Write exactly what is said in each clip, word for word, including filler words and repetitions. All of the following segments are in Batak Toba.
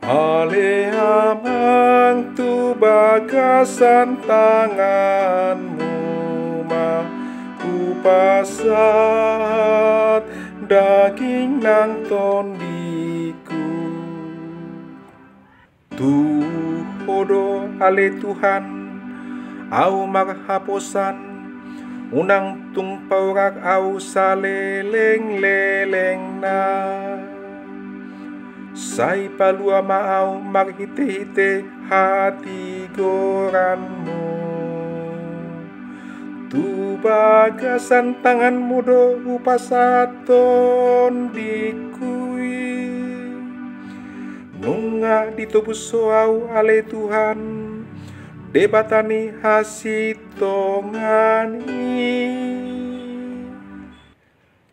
Ale Amang, tu bagasan tanganMu ma hupasahat daging nang tondingku. Tu Ho do ale Tuhan, ahu marhaposan, unang tung paurak ahu salelenglelengna. Sai palua ma ahu marhitehite hatigoranMu. Tu bagasan tanganMu do hupasahat tondingku i. Nunga ditobus Ho ahu ale Tuhan, Debata ni hasintongan i.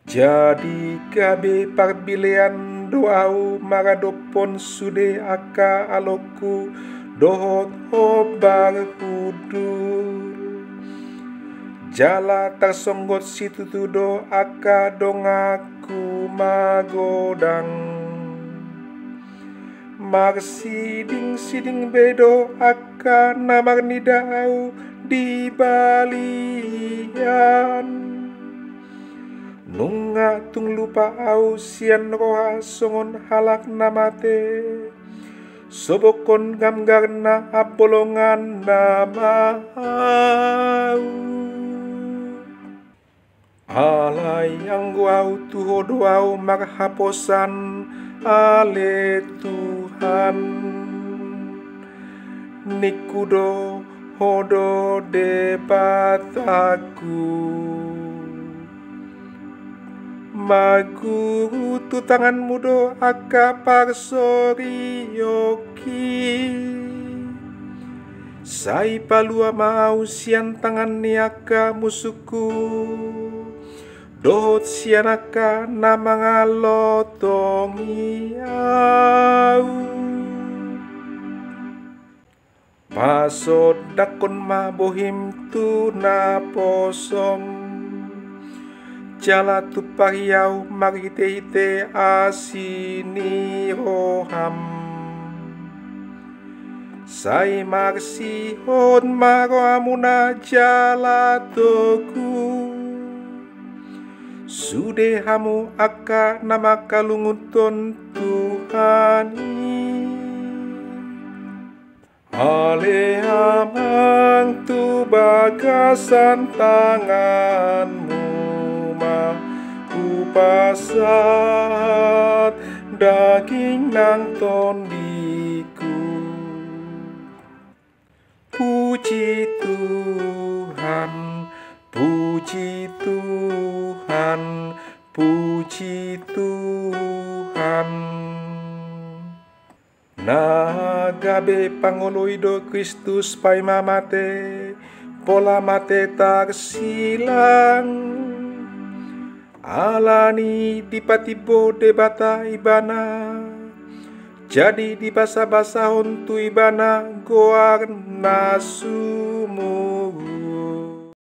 Jadi gabe parbilean do ahu maradophon sude angka alongku dohot hombar hundul. Jala tarsonggot situtu do angka donganku magodang. Marsidingsiding be do angka na marnida ahu di balian. Nunga tung lupa ahu sian roha songon halak na mate, sobokhon gamgarna hambolonganna ma ahu. Alai anggo ahu tu Ho do ahu marhaposan, ale Tuhan. Ningku do Ho do Debatangku. Maguru tu tanganMu do angka parsorionki. Sai palua ma ahu sian tangan ni angka musungku, dohot sian angka na mangalotongi ahu. Pasondanghon ma bohim tu naposom, jala tumpari ahu marhitehite asi ni roham. Sai marsihot ma rohamuna jala togu sude hamu angka na mangkalungunhon Tuhan i. Ale Amang, tu bagasan tanganMu ma hupasahat daging nang tondingku. Puji Tuhan, puji Tuhan, puji Tuhan. Na gabe pangoloi do Kristus paima mate, pola mate tarsilang. Alani dipatimbo Debata Ibana, jadi dibasabasahon tu Ibana goar na sumurung.